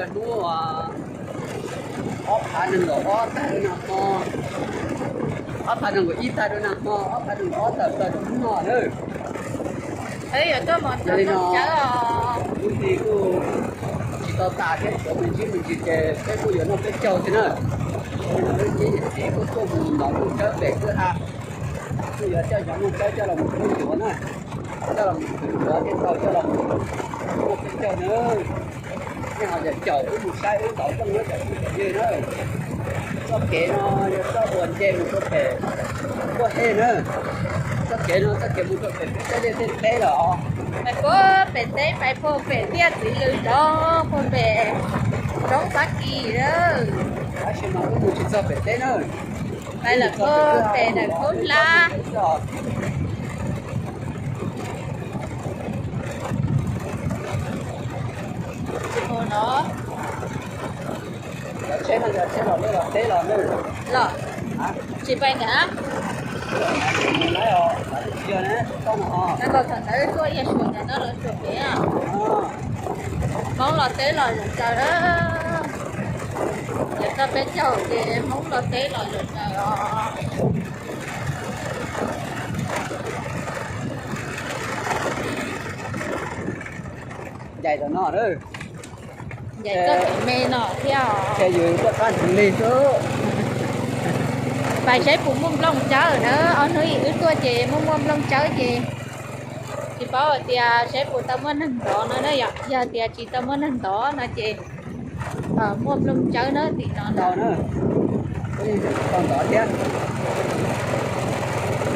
Hnub ob phav nees nkaum ob tag rau nag hmo, ob phav nees nkaum ib tag rau nag hmo, ob phav nees nkaum ob tawm plaws rau hnub no na. Yog li no, lub hli kuj tsis tau tas thiab, tshuav me ntsis me ntsis ces peb kuj yuav noj peb caug xwb na. Yog li no lub caij yawm txiv kuj tuaj mus ntov nplooj tsawb pem kwj ha, kuj yuav coj cov nplooj tsawb coj los mus pub ncuav na, coj los mus pub ncuav thiaj tau coj los mus noj peb caug na. Nej ho caum wb mus saib wb ntov nplooj nyob cov phooj cov ywg na. Txoj kev no yog txoj uas nce mus rau pem Kuaj Hej na. Txoj kev no txoj kev mus rau pem Peb Teb Liaj Teb Teb los. Pais puag pem teb, pais puag pem Liaj Txiv Lws Nrov, puag pem roob Fab Kis na. Tab sis mas wb mus tsis txog pem teb na. Pais lawm puag pem ntawm Khaub Hlab. Los, tsis pais ntawd. Thaum ntawd tuaj yog suam ntawm no los suam pem. Hmoob los teb los zaum tsaws. Ces txog peb caug ces Hmoob los teb los zaum tsaws os. Ncaim tom no, ncaim txoj kev me no thiab os. Ces yus tuaj qab ntxwv li xwb. Pais saib puas muaj nplooj tsawb na, ob hnub wb tuaj ces muaj muaj nplooj tsawb ces tsis paub hais tias saib puas tau muaj neeg ntov no na yom. Yog tias tsis tau muaj neeg ntov no ces muaj nplooj tsawb na tim no na. Tau ntov thiab.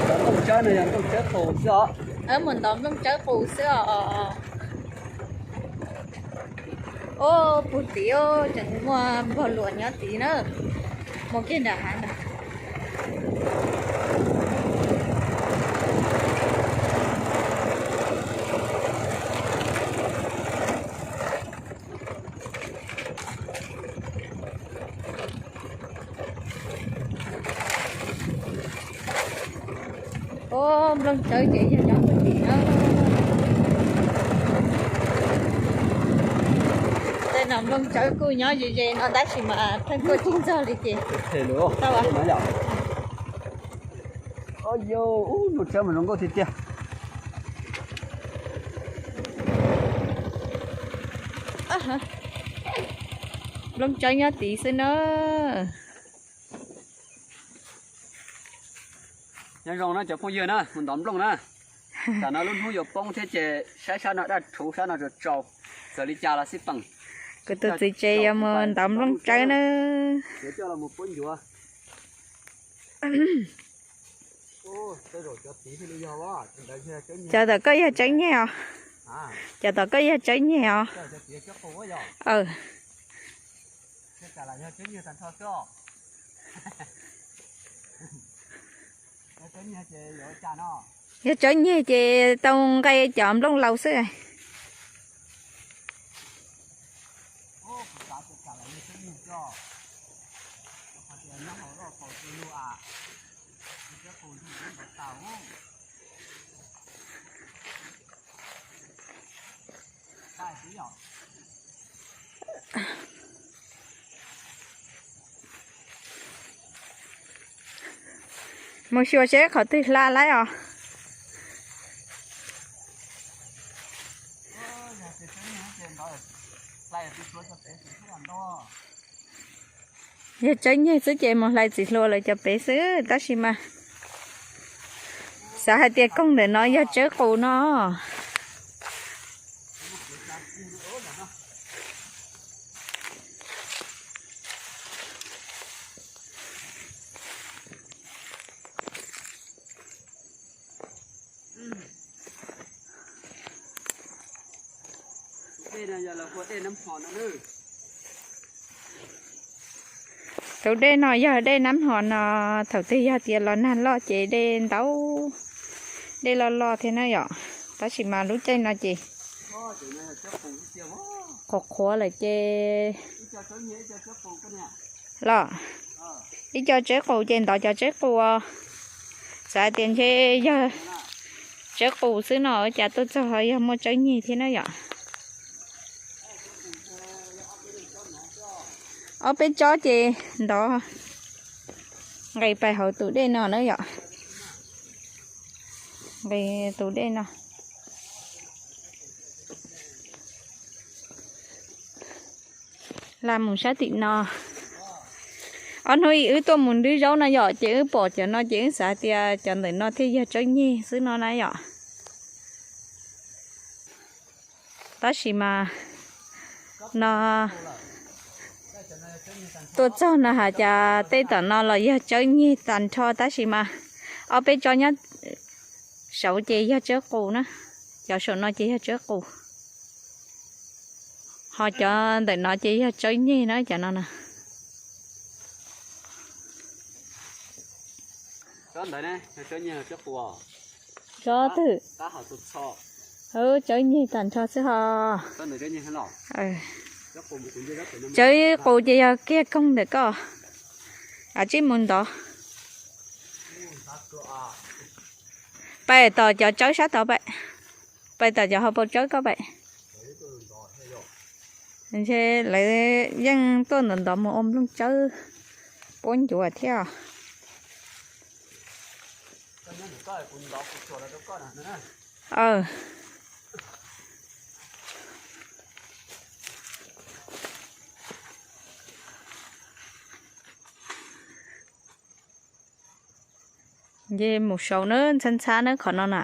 Ntov nplooj tsawb no yog nplooj tsawb qus xwb os. Mus ntov nplooj tsawb qus xwb os. Os, puag tid tseem muaj npog luam nyob tid na. Mus kiag nram hav ntawd. Os, nplooj tsawb ces yog nyob puag tim na. Tej no nplooj tsawb kuj nyob ze ze no tab sis mas pheej tuaj tsis txog li ces tau. Yog, ub, nplooj tsawb mas zoo nkauj tiag tiag. Nplooj tsawb nyob tid xwb na. Nyob zoo na cov phooj ywg na, mus ntov nplooj na. Tam no lub hnub yuav poob thiab ces saib sab no daj rhuv, sab no tsaus tsaus, txawm li cas los xij peem. Kuv tus txiv tsev yuav mus ntov nplooj tsawb na. Cov tom koj yog tsawb nyeg os. Cov tom koj yog tsawb nyeg os. Yog tsawb nyeg ces tau nqe cov nplooj laus xwb. Mus xyuas seb qhov twg hla laib os. Yog tsawb nyeg xwb ces mus hlais txiv hluas lawv cov pem xwb, tab sis mas xav hais tias koog ntawm no yog tsawb qus no. Tus dej no yog dej Nab Hos no, thaum twg yog tias los nag loj ces dej ntau, dej loj loj thiab na yom. Tab sis mas lub caij no ces qhuav qhuav lawm ces los ib co tsawb qus ces ntov cov tsawb qus. Xav tias ntshe yog tsawb qus xwb no, cas tuaj txog yog muaj tsawb nyeg thiab na yom. Ob peb tsob ces ntov nqis pais hauv tus dej no na yom. Nqis tus dej no. La mus sab tim no. Ob hnub ib wb tuaj mus nrhiav zaub no yom, ces wb pom cov no ces wb xav tias cov ntawm no thiaj yog tsawb nyeg xwb no na yom. Tab sis mas no tuaj txog no has cas tej tom no los yog tsawb nyeg tag nrho, tab sis mas ob peb tsob nyob saud ces yog tsawb qus na, cov saum no ces yog tsawb qus, ho cov ntawm no ces yog tsawb nyeg na cov no na. Tsob twg? Tsawb nyeg tag nrho xwb ho. Tsawb qus ces yog kiag koog ntawm ko. Tsib mus ntov. Pais tom cov tsawb sab tod pais. Pais tom cov hauv paus tsawb ko pais. Ntshe lawv yeej tuaj ntov ntov mus ua nplooj tsawb puab ncuav thiab. Nce mus saud na, ntxhab ntxhab na qhov no na.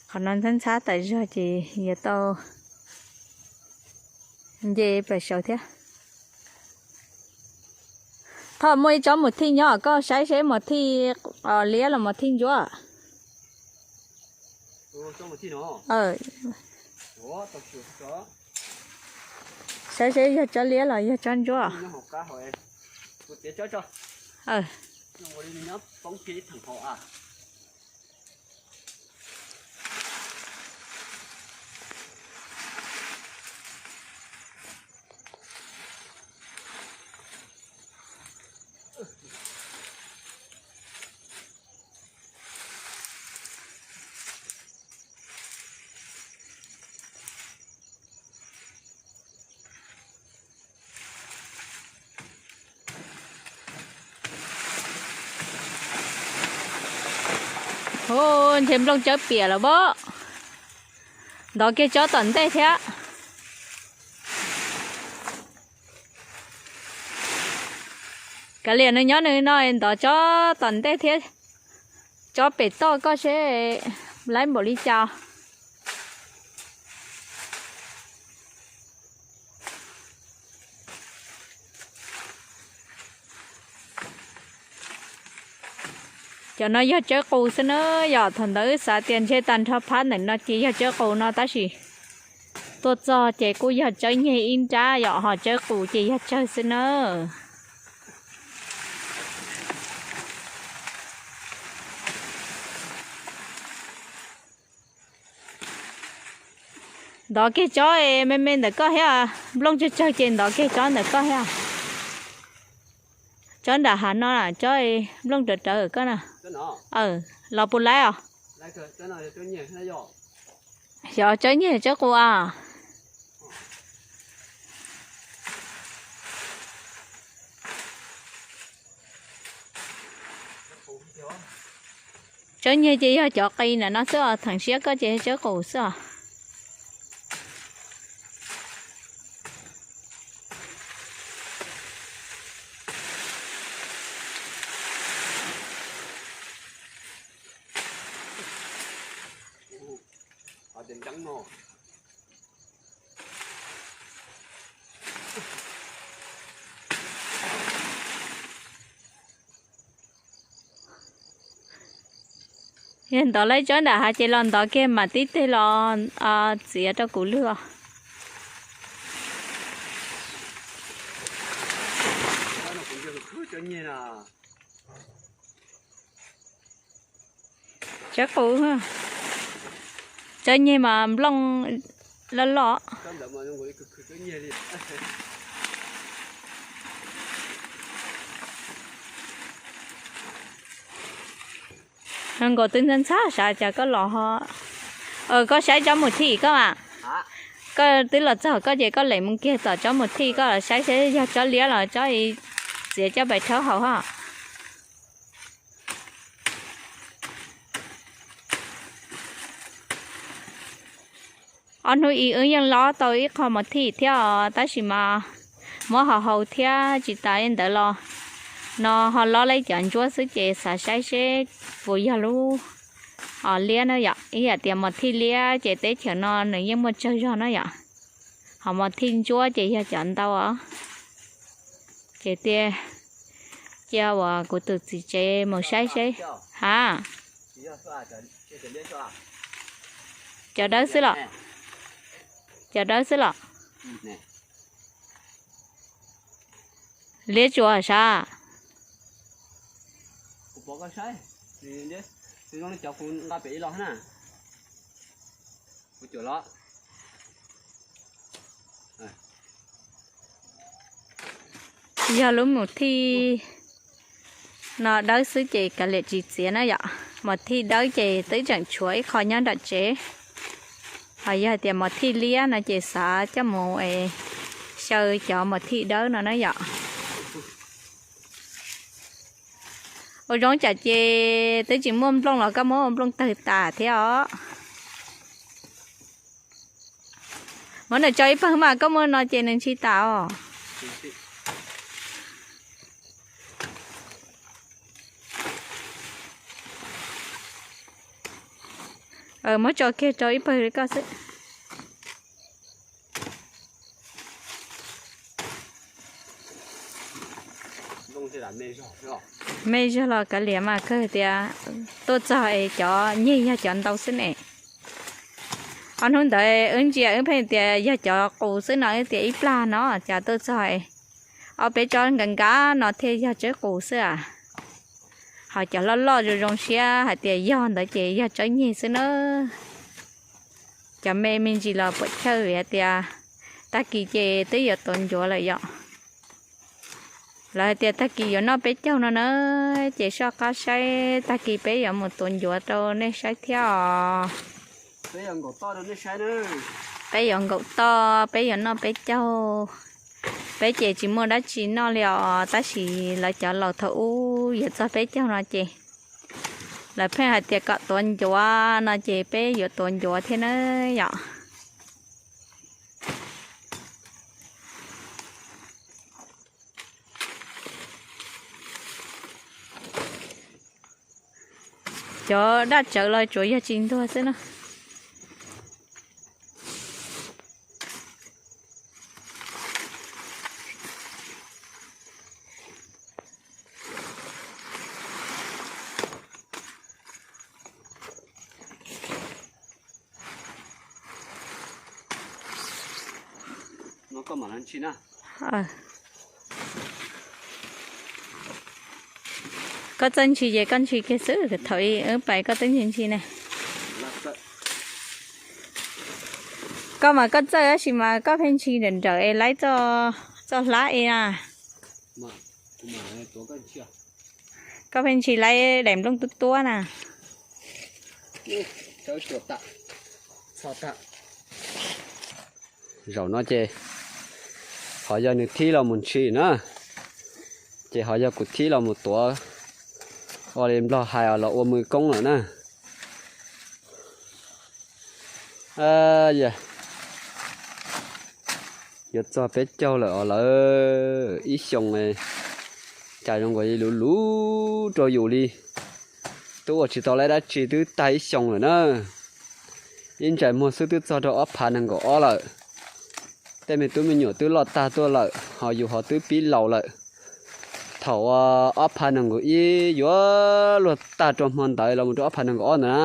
Qhov no ntxhab ntxhab tas zog ces yuav tau nce pais saud thiab. Thoj muaj ib tsob mus thij nyob, koj saib seb mus thij liab los mus thij ntsuab. Saib seb yog tsob liab los yog tsob ntsuab. Hu, ntshe nplooj tsawb piam lawm pob. Ntov kiag tsob tom ntej thiab. Kav liam nws nyob nws no ntov tsob tom ntej thiab. Tsob pem toj koj seb laib npaum li cas. Cov no yog tsawb qus xwb na, yog thaum ntawd wb xav tias ntshe tag nrho phab ntawm no ces yog tsawb qus no tab sis tuaj txog ces kuj yog tsawb nyeg ib nrab yom, ho tsawb qus ces yog tsawg xwb na. Ntov kiag tsob me me ntawm koj thiab, nplooj tsawg tsawg ces ntov kiag tsob ntawm koj thiab. Tsob nram hav no, tsob nplooj rawv rawv koj na. Los puas laib os? Xyov tsawb nyeg tsawb qus a. Tsawb nyeg ces yog cov qis ntawm no xwb os, theem siab koj ces tsawb qus xwb os. Yog ntov laib tsob nram hav ces los ntov kiag mam tib teg los txiav rau kuv lwg os. Tsawb qus, tsawb nyeg mas nplooj loj loj. Nkaus twb ntxhab ntxhab sav cas koj los ho. Koj saib tsob mus thij koj mas. Koj twb los txog koj ces koj lem mus kiag tom tsob mus thij koj los saib seb yog tsob liab los tsob txiav coj pais rhaub haus ho. Ob hnub ib wb yeej lob tau ib qho mus thij thiab os, tab sis mas muab ho haus thiab tsis tas li ntawd los no ho lob lawm cov ntsuab xwb ces xav saib seb puas yog lub os liab na yom. Ib yam tias mus thij liab ces teb chaws no nws yeej muaj tsawg zog na yom. Ho mus thij ntsuab ces yog cov ntau os. Ces cia uas kuv tus txiv tsev mus saib seb. Ha, cov dawb xwb los? Cov dawb xwb los? Liab tsuas sav. Yog lub mus thij no dawb xwb ces kav liam tsis txiav na yom. Mus thij dawb ces twb tseem tshuav ib qho nyob nram tsev. Ho yog tias mus thij liab no ces xav coj mus xyaw cov mus thij dawb no na yom. Ua zoo cas ces twb tsis muaj nplooj los koj muab ua nplooj tawg tas thiab os. Muab nws tso ib pawg mas koj muab no ces nws ntshis tas os. Muab tso kiag rau ib pawg li koj xwb. Me zog los kav liam mas kawg tias tuaj txog es cov nyeg yog cov ntau xwb ne. Ob hnub ntawd wb ntsia wb pheej tias yog cov qus xwb no, wb tias ib plag no cas tuaj txog es ob peb tsob nkad nkad no thiaj yog tsawb qus xwb as. Ho cov loj loj zoo zoo siab hais tias yog ntawd ces yog tsawb nyeg xwb na. Cov me me ntsis los puam chawj vim hais tias tag kis ces twb yuav tuav ncuav lawm yom. Lawv hais tias tag kis yuav noj peb caug no na, ces soj qab saib tag kis peb yuav mus tuav ncuav rau nej saib thiab os. Peb yuav nkaum toj, peb yuav noj peb caug. Peb ces tsis muaj dab tsi noj li os, tab sis lawv cov laus thaum ub yuav txog peb caug no ces lawv pheej hais tias kom tuav ncuav no ces peb yuav tuav ncuav thiab na yom. Cov daj tsawv los tsuas yog tsis ntuag xwb na. Koj txawj ntshis ces koj ntshis kiag xwb, thaum ub wb pais koj twb ntshis ntshis ne. Koj mas koj txawj tab sis mas koj pheej ntshis nrawm nrawm es laib txoj hlab es na. Koj pheej ntshis laib daim nplooj tuab tuab na. Zaum no ces ho yog nws thib los mus ntshis na, ces ho yog kuv thib los mus tuav, ua li nplog hais los ua mws koob lawm na. Yuav txog peb caug lawm os lawm, ib xyoos cas zoo nkaus li luv luv rau yus li. Twb ua tsis tau laib dab tsi twb tag ib xyoos lawm na. Ib ntsais muag xwb twb txog rau ob phav nees nkaum ob lawm. Tej me tub me nyuam twb loj tag tuaj lawm, ho yus ho twb pib laus lawm. Thaum ob phav nees nkaum ib yuav luag tag rau hmo ntawd los mus rau ob phav nees nkaum ob ntawd na,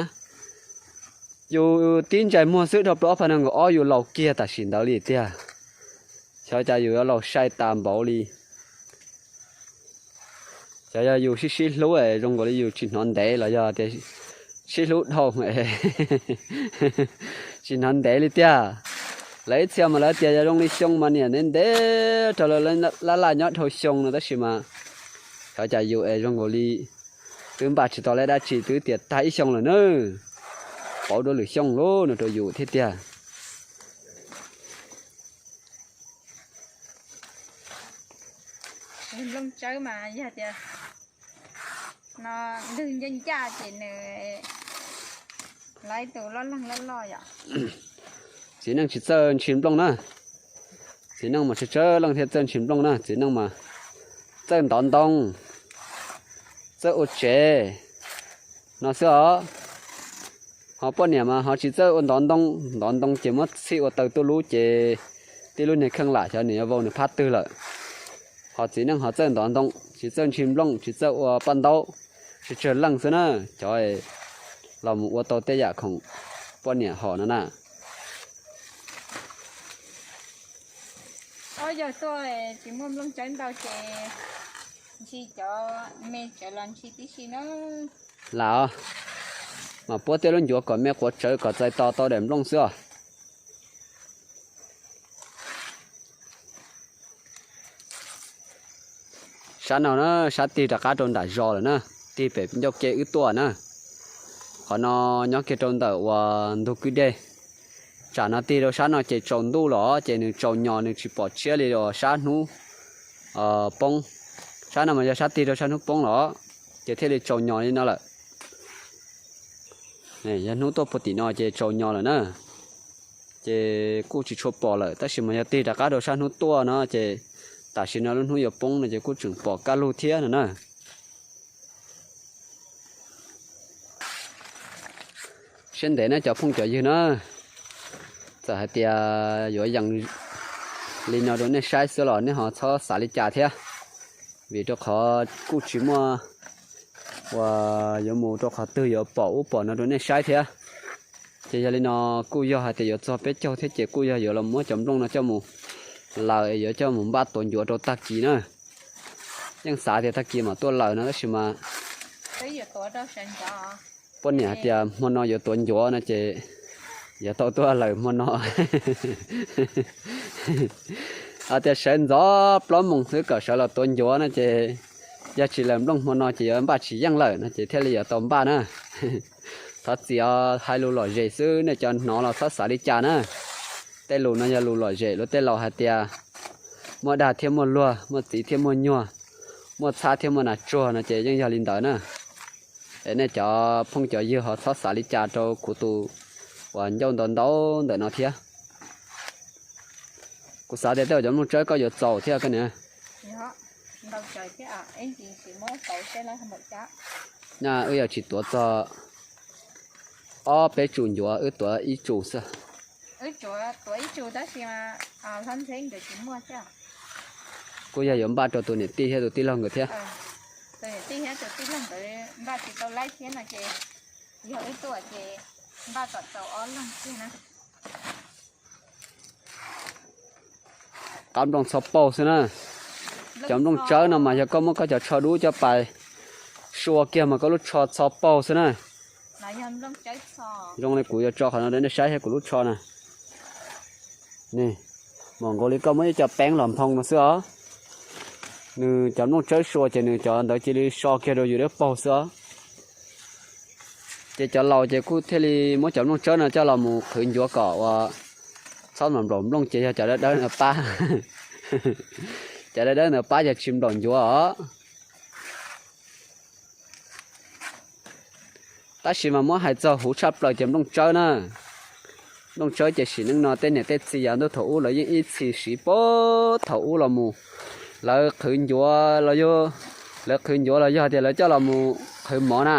yus tib ntsais muag xwb dhau plaws ob phav nees nkaum ob yus laus kiag tam sim ntawd li tiag. Xyov cas yus yuav laus sai tas npaum li. Xyov yog yus sib sib hlub es zoo nkaus li yus tsis hnov ntev los yog tias sib hlub dhau tsis hnov ntev li tiag. Lawv ib txhia mas lawv tias yog zoo li xyoo mas niam ntev ntev rau lawv laj laj nyob dhau xyoo no tab sis mas xyov cas yus es zoo nkaus li twb npaj tsis tau laib dab tsi twb tias tag ib xyoos lawm na. Pauv dua lwm xyoo lauj no rau yus thiab tiag. Nplooj tsawb mas yog tias no ntwg ncaj ncaj ces nws laiv tus loj leeg loj loj yom. Txiv neej tsis txawj ntshis nplooj na. Txiv neej mas tsawg tsawg leej thiaj txawj ntshis nplooj na. Txiv neej mas txawj ntov ntoo, txawj ua tsev no xwb os. Ho poj niam mas ho tsis txawj ua ntov ntoo, ntov ntoo ces muab txhij ua taws tuj lub ces tib lub niag kheej lam xyov nws yuav vau nws phab twg lawm. Ho txiv neej ho txawj ntov ntoo, tsis txawj ntshis nplooj, tsis txawj ua paj ntaub, tsawg tsawg leej xwb na, cov los mus ua tau tej yam khoom poj niam hom no na. Ob yog tuaj tsis muaj nplooj tsawb ntau ces ntshis cov me tsawv los ntshis tib si na. Lam os, mas puab tej lub ncuav kom me quav tsawv kom txais tos tau daim nplooj xwb os. Sab no na, sab tig rov qab rau nram zos lawm na, tig pem ncauj ke wb tuaj na. Qhov no nyob kiag rau ntawm uas ntug kwj deg. Tsam no tig rau sab no ces tsaus ntuj los ces nws tsaus nyos nws tsis pom tshiab li los sab hnub poob. Sab no mas yog sab tig rau sab hnub poob los ces thiaj li tsaus nyos li no lawm. Yog hnub tuaj puag tim no ces tsaus nyos lawm na, ces kuj tsis tshua pom lawm, tab sis mas yog tig rov qab rau sab hnub tuaj no ces tam sim no lub hnub yuav poob no ces kuj tseem pom kaj lug thiab no na. Siab ntev na cov phooj cov ywg na, txawm hais tias yuav yees li no rau nej saib xwb los nej ho txhob xav li cas thiab, vim rau qhov kuj tsis muaj uas yuav mus rau qhov twg yuav pom ub pom no rau nej saib thiab. Ces yog li no kuj yog hais tias yuav txog peb caug thiab ces kuj yog yuav los muab cov nplooj no coj mus laws es yuav coj mus npaj tuav ncuav rau tag kis na. Yeej xav tias tag kis mam tuaj laws no tab sis mas poj niam hais tias hmo no yuav tuav ncuav no ces yuav tau tuaj laws hmo no. Hais tias sawv ntxov plaub moos xwb kom sawv los tuav ncuav no ces yog tsis laws nplooj hmo no ces yuav npaj tsis yeej lawm no ces thiaj li yuav tau npaj na. Thov txim os, hais lus lom zem xwb nej cov hnov los txhob xav li cas na. Tej lus no yog lus lom zem, luag tej laus hais tias muaj dag thiaj muaj luag, muaj txiv thiaj muaj nyuag, muaj txhab thiaj muaj nas tsuag no ces yeej yog li ntawd na. Es nej cov phooj cov ywg ho txhob xav li cas rau kuv tus uas ncauj ntau ntau ntawm no thiab. Kuv xav tias tej zaum cov nplooj tsawb koj yuav txaus thiab koj niam. Wb yuav tsis tuav txog ob peb tsu ncuav, wb tuav ib tsu xwb. Kuj yog yuav npaj rau tus niam tij thiab tus tij laug nkawd thiab. Qab nplooj txho paug xwb na. Cov nplooj tsawb no mas yog koj muab koj cov tsho dub coj pais sua kiag mas koj lub tsho txho paug xwb na. Zoo li kuv yuav tso qhov no rau nej saib thiab kuv lub tsho na. Ni, mom nkaus li koj muab ib co peeb los nphoo no xwb os. Nws cov nplooj tsawb sua ces nws cov ntawd cia li so kiag rau yus lub paug xwb os. Ces cov laus ces kuj thiaj li muab cov nplooj tsawb no coj los mus qhwv ncuav kom uas txhob nplaum nplooj ces yog cov dawb dawb ntawd pab. Cov dawb dawb ntawd pab yog tsis nplaum ncuav os. Tab sis mas muab hais txog huv tshaj plaws ces nplooj tsawb na. Nplooj tsawb ces sim neej no tej niam tej txiv yav ntuj thaum ub lawv yeej ib txhis siv puag thaum ub los mus. Lawv qhwv ncuav los yog, lawv qhwv ncuav los yog tias lawv coj los mus qhwv mov na.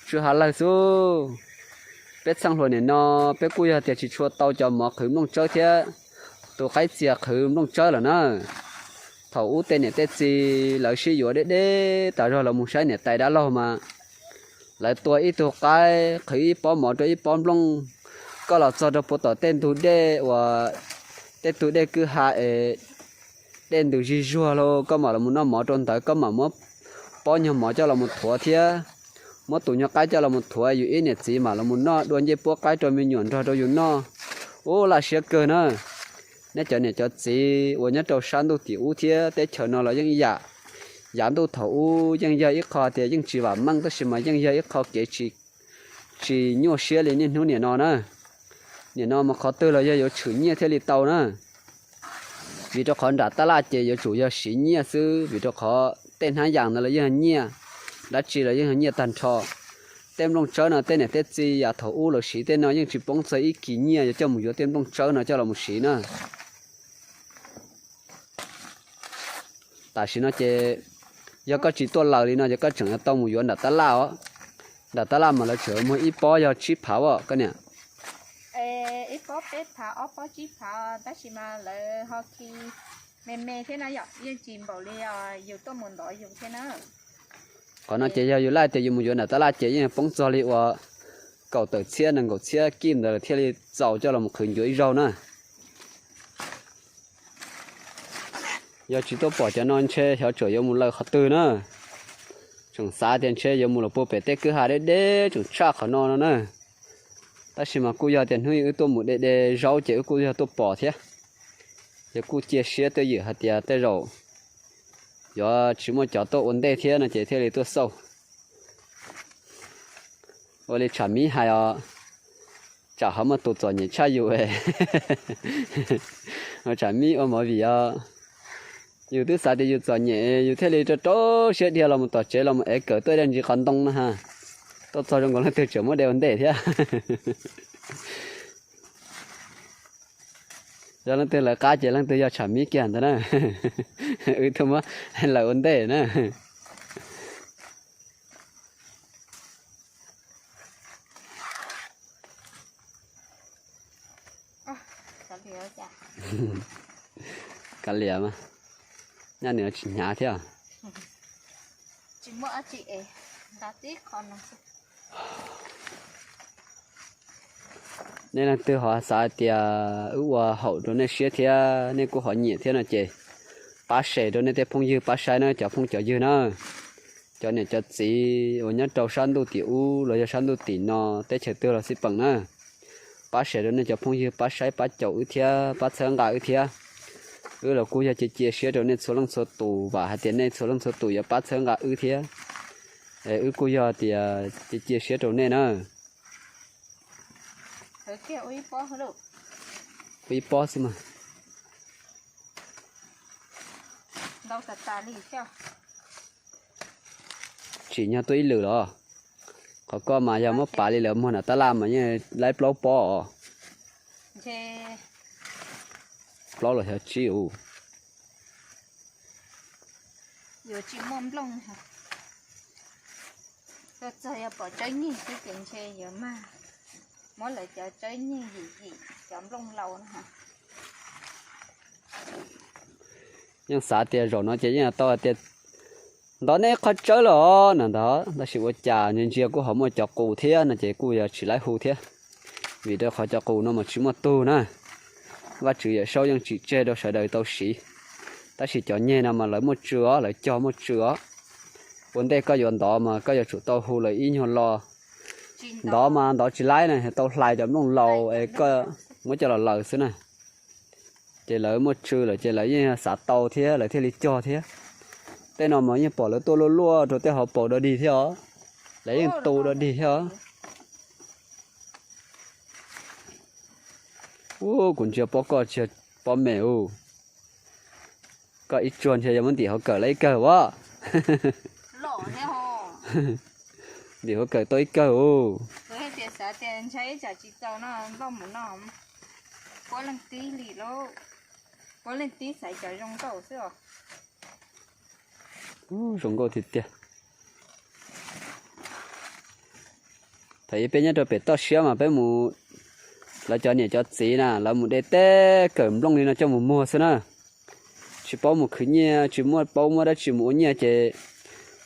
Tsw ha lawg xwb. Peb txheej hluas nim no peb kuj yog tias tsis tshua tau cov mov qhwv nplooj tsawb thiab tus qaib txias qhwv nplooj tsawb lawm na. Thaum ub tej niam tej txiv lawv sib yuav deb deb tas zog los mus saib niam tais dab laug mas lawv tua ib tug qaib qhwv ib pob mov rau ib pob nplooj. Koj los txog rau puag tom tej ntug dej uas tej tug dej kwj ha es dej ntws zig zuag lauj, koj mam los mus noj mov rau ntawd, koj mam muab pob nyuag mov coj los mus thuav thiab muab tus nyuag qaib coj los mus thuav, yus ib niam txiv mam los mus noj dua ncej puab qaib rau me nyuam nrog rau yus noj. Ub, laj siab kawg na. Nej cov niam cov txiv uas nyob rau sab ntuj tim ub thiab teb chaws no los yeej ib yam. Yav ntuj thaum ub yeej yog ib qho tias yeej tsis vam meej tab sis mas yeej yog ib qho kev tsis, tsis nyuaj siab li niaj hnub nim no na. Nim no mas qhov twg los yog yuav tshwm nyiaj thiaj li tau na. Vim rau qhov nram tab laj ces yuav tsum yog siv nyiaj xwb, vim rau qhov tej hnab yas ntawd los yeej yog nyiaj, dab tsi los yeej yog nyiaj tag nrho. Tej nplooj tsawb no tej niam tej txiv yav thaum ub lawv siv tej no yeej tsis poob txog ib kis nyiaj yuav coj mus yuav tej nplooj tsawb no coj los mus siv na. Tam sim no ces yog koj tsis tuaj lawm li no ces koj tseem yuav tau mus yuav nram tab laj os. Nram tab laj mas lawv tseem muag ib pob yog tsib phav os koj niam. Ib pob peb phav, ob pob tsib phav, tab sis mas lawv ho khi me me thiab na yom, yeej tsis npaum li yus tuaj mus ntov yus thiab na. Qhov no ces yog yus laij tias yus mus yuav nram tab laj ces yeej poob txog li uas kaum tawm txhiab nees nkaum txhiab kij ntawd lawm thiaj li txaus coj los mus qhwv ncuav ib zaug na. Yog tsis tuaj pom cov no ntshe xyov tseem yuav mus lawm qhov twg na. Tseem xav tias ntshe yuav mus los puag pem tej kwj ha deb deb tseem tshaj qhov no no na. Tab sis mas kuj yog tias hnub wb tuaj mus de de zaub ces wb kuj yog tuaj pom thiab. Ces kuj cia siab twj ywm hais tias tej zaum yuav tsis muaj cov tuaj ua ntej thiab no ces thiaj li tuaj xauj. Ua li Tsham Mib hais os, tsam ho muaj tus txom nyem tshaj yus. Tsham Mib ua movie os, yus twb xav tias yus txom nyem yus thiaj li rau rau siab dhia los mus tom tsev los mus ev kawm tuaj ib daim ntsis qos ntoo na ha. Tuaj txog zoo nkaus leej twg tseem muab de ua ntej thiab. Yog leej twg lawv qab ces leej twg yog Tsham Mib kiag ntag na. Wb tuaj muab lawv ua ntej na. Kav liam mas, nyaj nws tsis hnyav thiab. Nej leej twg ho xav hais tias wb ua haum rau nej siab thiab nej kuj ho nyiam thiab no ces pab share rau nej tej phooj ywg pab saib na cov phooj cov ywg na. Cov niam cov txiv uas nyob rau sab ntuj tim ub los yog sab ntuj tim no teb chaws twg los xij peem na. Pab share rau nej cov phooj ywg pab saib pab caum wb thiab pab txhawb nqa wb thiab. Wb los kuj yog cia cia siab rau nej txhua leej txhua tus, vam hais tias nej txhua leej txhua tus yuav pab txhawb nqa wb thiab. Es wb kuj yog tias cia cia siab rau nej na. Ua ib pob xwb mas. Tsim nyog tuaj ib lwm los? Qhov koj mas yog muab pav li lawv muag nram tab laj mas yeej laib plaub pob os. Plaub los xyov tsib ua. Tuaj txog yog pom tsawb nyeg xwb ces ntshe yuav mag muab lawv cov tsawb nyeg yim yim cov nplooj laus no. Yeej xav tias zaum no ces yeej tau hais tias ntov nej qhov tsawb los no ntag, tab sis ua cas ntsia ntsia kuj ho muaj cov qus thiab no ces kuj yog tsis laib hu thiab. Vim rau qhov cov qus no mas tsis muaj tug na. Vaj tswv Yawm Saub yeej tsim tseg rau sawv daws tau siv. Tab sis cov nyeg no mas lawv muaj tswv os, lawv cog muaj tswv os. Ua ntej koj yuav ntov mas koj yuav tsum tau hu lawv ib nyuag lo. Ntov mas ntov tsis laib na, tau hlais cov nplooj laus es koj muab coj los laws xwb na. Ces lawv muaj tswv lawm ces lawv yeej xav tau thiab lawv thiaj li cog thiab. Tej no mas yeej pom lawv tuaj luaj luaj rau tej hauv paus dog dig thiab os. Lawv yeej tu dog dig thiab os. Ua kuv ntsia pob koj tsis yog pob me ub. Koj ib tsuag ntshe yuav muab ntim hauv kawm lawm ib kawg as. Ntim hauv kawm tau ib kawg ub. Zoo nkauj tiag tiag. Thaum ub peb nyob rau pem toj siab mas peb mus, lawv cov niam cov txiv na lawv mus de tej kawm nplooj li no coj mus muag xwb na. Tsis paub mus khwv nyiaj, tsis muaj paub muab dab tsi mus ua nyiaj ces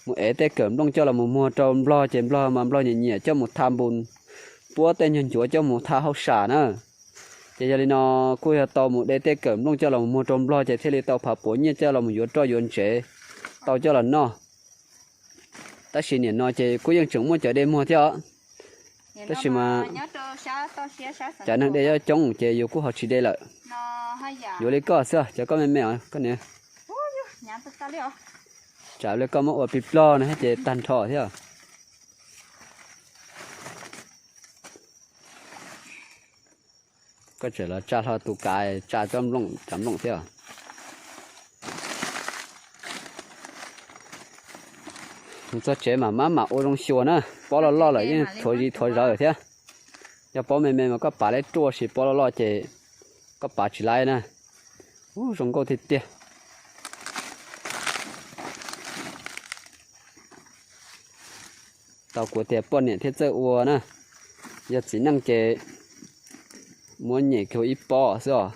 mus ev tej kawm nplooj coj los mus muag rau Nplog ces Nplog mas Nplog nyiam nyiam coj mus tha npus, puab tej nyuag ncuav coj mus tha hauj sam na. Ces yog li no kuj yog tau mus de tej kawm nplooj coj los mus muag rau Nplog ces thiaj li tau phav puav nyiaj coj los mus yuav roj yuav ntsev tau coj los noj. Tab sis nim no ces kuj yeej tseem muaj cov de muag thiab os. Tab sis mas cov neeg de coob coob ces yus kuj ho tsis de lawm. Yuav li koj xwb, cov koj me me os koj niam. Tsam li koj muab ua plig plog no thiab ces tag nrho thiab. Koj tseem los tsa hlo tus kav tsa cov nplooj, tsa nplooj thiab. Mus txog tsev mam maj mam ua zoo xyuas na, pob loj loj lawm yeej thuav zis thuav zawv thiab. Yog pob me me mas koj pav lawv ruaj, sis pob loj loj ces koj pav tsis laiv na. Ub, zoo nkauj tiag tiag. Tau kuv tias poj niam thiaj txawj ua na, yog txiv neej ces muab nyem kiag ib pob xwb os.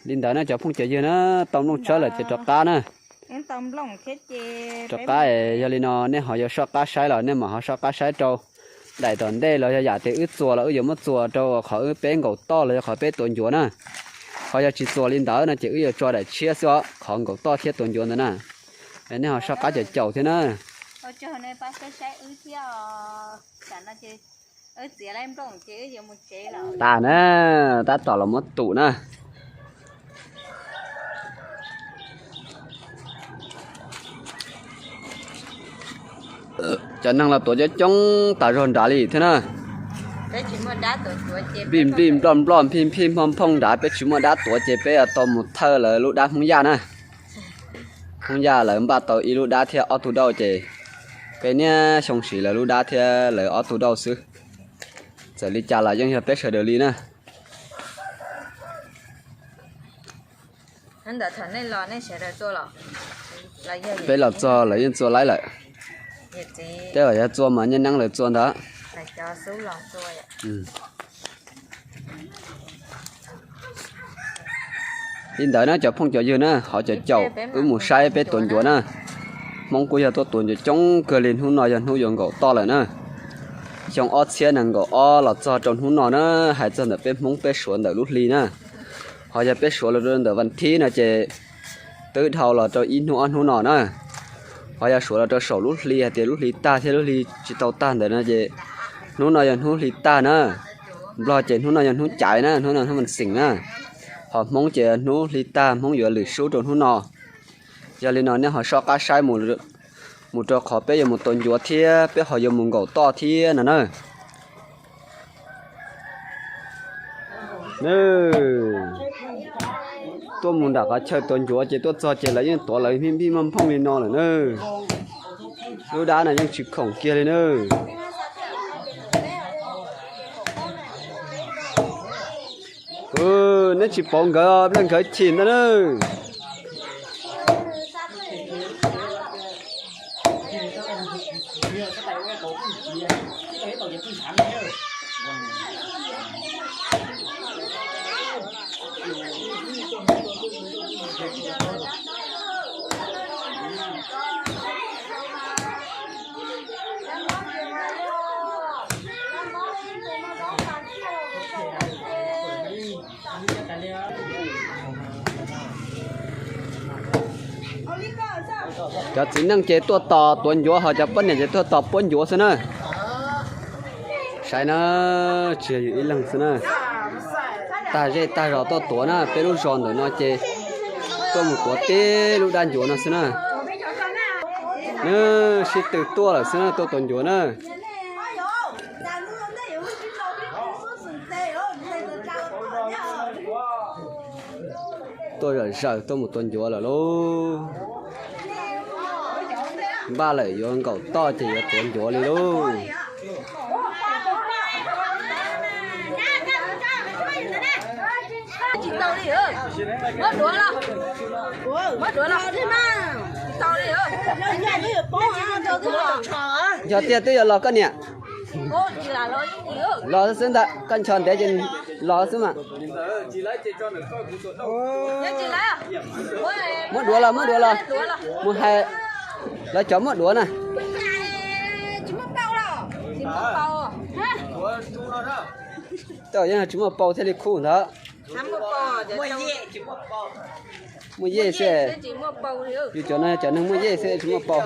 Li ntawd na cov phooj cov ywg na, tau nplooj tsawb lawm ces rov qab na. Rov qab es yog li no nej ho yuav soj qab saib los nej mam ho soj qab saib rau daim tom ntej los yog yam tias wb txuas los wb yuav muab txuas rau qhov wb peb nkaum toj los yog qhov peb tuav ncuav na. Ho yog tsis txuas li ntawd no ces wb yuav tso daim tshiab xwb os, qhov nkaum toj thiab tuav ncuav ntawd na. Nej ho soj qab caum caum thiab na. Tas na, tab tom los muab tum na. Cov neeg los tuav coob coob tas zog nrad li thiab na. Npij npij nploj nploj nphij nphij nphoj nphoj nrad, peb tsis muaj dab tuav ces peb yuav tau mus thawj lawv lub dab Hmoob Yaj na. Hmoob Yaj lawv npaj tau ib lub dab thiab ob tug dauj ces peb niaj xyoo siv lawv lub dab thiab lawv ob tug dauj xwb. Txawm li cas los yeej yog peb sawv daws li na. Peb los txog lawv yeej txua laib lawm. Tej zaum yog txua mas nyiaj neeb lawv txua ntawd. Li ntawd na cov phooj cov ywg na, ho caum caum wb mus saib peb tuav ncuav na. Hmoob kuj yog tuaj tuav ncuav coob kawg li, hnub no yog hnub yuav nkaum toj lawm na. Xyoo ob txhiab nees nkaum ob los txog rau hnub no na, hais txog ntawm peb Hmoob peb suav ntawm lub hli na. Ho yog peb suav los rau ntawm vas thib no ces twb dhau los rau ib hnub ob hnub no na. Ho yog suav los rau saum lub hli hais tias lub hli tag thiab lub hli tsis tau tag ntawd no ces hnub no yog hnub hli tag na. Nplog ces hnub no yog hnub caiv na, hnub no hnub mas xeem na. Ho Hmoob ces hnub hli tag, Hmoob yuav lwm sub rau hnub no. Yog li no nej ho soj qab saib mus rau qhov peb yuav mus tuav ncuav thiab peb ho yuav mus nkaum toj thiab no na. Tuaj mus nram qhov chaw tuav ncuav ces tuaj txog ces lawv yeej tuav lawv npij npij nphoj nphoj li no lawm na. Lub dab no yeej tsis khoom kiag li na. Neb tsis pauv nkawd, nplej nkawd chim ntag na. Cov txiv neej ces tuaj tos tuav ncuav, ho cov poj niam ces tuaj tos puab ncuav xwb na. Saib na, tsis yog yus ib leeg xwb na. Tag zej tag zos tuaj tuav na, peb lub zos ntawm no ces tuaj mus tuav tib lub dab ncuav no xwb na. Nws sib tw tuaj lawm xwb na, tuaj tuav ncuav na. Tuaj zawm zawm tuaj mus tuav ncuav lawm lauj. Npaj lawm yuav nkaum toj ces yuav tuav ncuav li lauj. Nco tiag twb yuav los koj niam. Los xwb ntawd, koj nco ntev ces los xwb mas. Muab duav los, muab duav los. Mus hais lawv cov muab duav na. Tej zaum yeej tsis muaj pau thiaj li khub ntawd. Muaj yej xwb. Yus cov no cov neeg muaj yej xwb tsis muaj pau.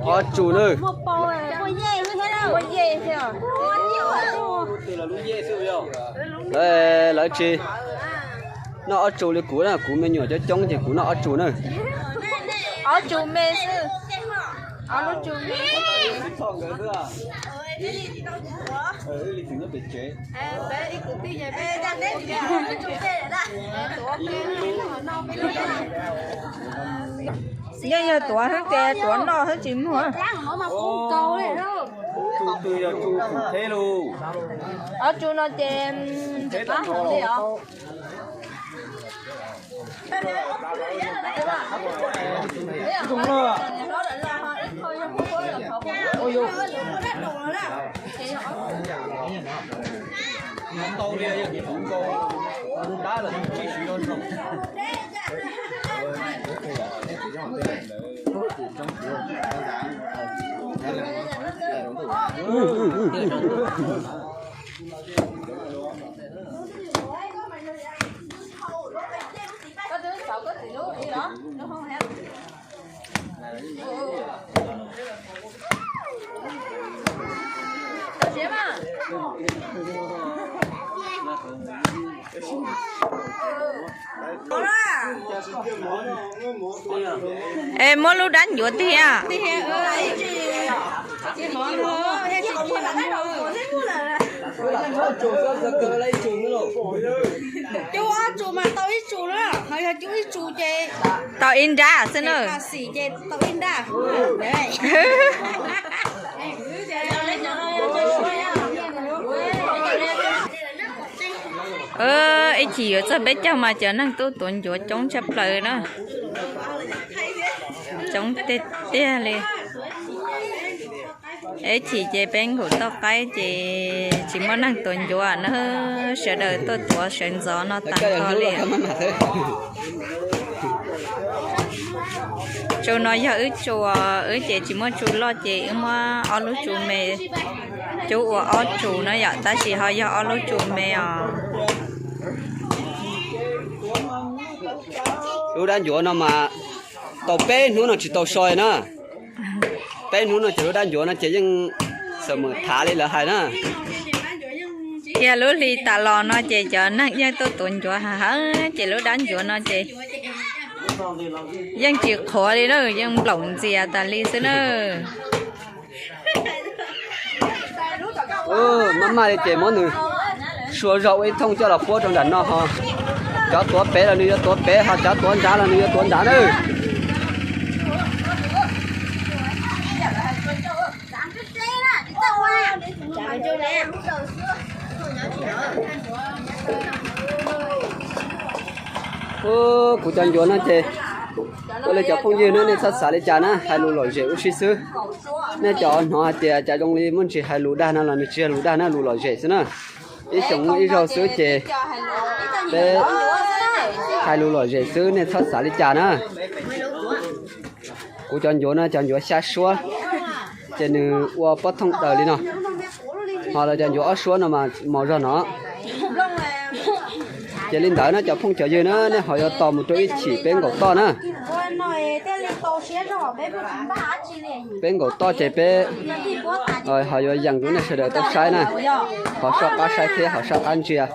Ob tsu na. Lawv tsis, noj ob tsu li kuv na, kuv me nyuam coob coob ces kuv noj ob tsu na. Ob tsu me xwb. Ob lub tsu. Yeej yog tuav xwb ces tuav noj xwb tsis muag. Ob tsu no ces ntxim qab heev li os. Es muab lub dab ncuav tiag. Cub ob tsu mas tau ib tsu na, ho yog cub ib tsu ces tau ib nrab xwb na. Xim ces tau ib nrab. Ib chim yuav txog peb caug mas cov neeg tuaj tuav ncuav coob tshaj plaws na. Coob tiag tiag li. Ib chim ces peb nkaum toj qaib ces tsis muaj neeg tuav ncuav na, sawv daws tuaj tuav sawv ntxov no tas nrho li. Tsu no yog wb tsu, wb ces tsis muaj tsu loj ces wb muab ob lub tsu me cub ua ob tsu na yom, tab sis ho yog ob lub tsu me os. Lub dab ncuav no mas tau peb hnub no tsis tau so na. Peb hnub no ces lub dab ncuav no ces yeej xam mem thav li lawv hais na. Tiag lub hli tas los no ces cov neeg yeej tuaj tuav ncuav heev heev ces lub dab ncuav no ces yeej tsis qhuav li na, yeej nplaum ntxias tas li xwb na. Maj maj li ces muab nws sua zog ua ib thooj coj los puab rau nram no ho. Cov tuav pem los nws yuav tuav pem, ho cov tuav nrad los nws yuav tuav nrad na. Kuv cov ncuav no ces ua li cov phooj ywg na, nej txhob xav li cas na, hais lus lom zem ua si xwb. Nej cov hnov hais tias cas zoo li muaj ntsis hais lus dag no los nws tsis yog lus dag na, lus lom zem xwb na. Ib xyoos muaj ib zaug xwb ces peb hais lus lom zem xwb, nej txhob xav li cas na. Kuv cov ncuav no cov ncuav xya suab, ces nws ua pob thooj daws li no. Ho lawv cov ncuav ob suab no mas mos zog no. Ces li ntawd na cov phooj cov ywg na, nej ho yuav tos mus rau ib chim peb nkaum toj na. Peb nkaum toj ces peb ho yuav yees rau nej sawv daws tau saib na. Ho soj qab saib thiab ho soj qab ntsia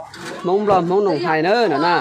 Hmoob Nplog Hmoob Noog hais na no na.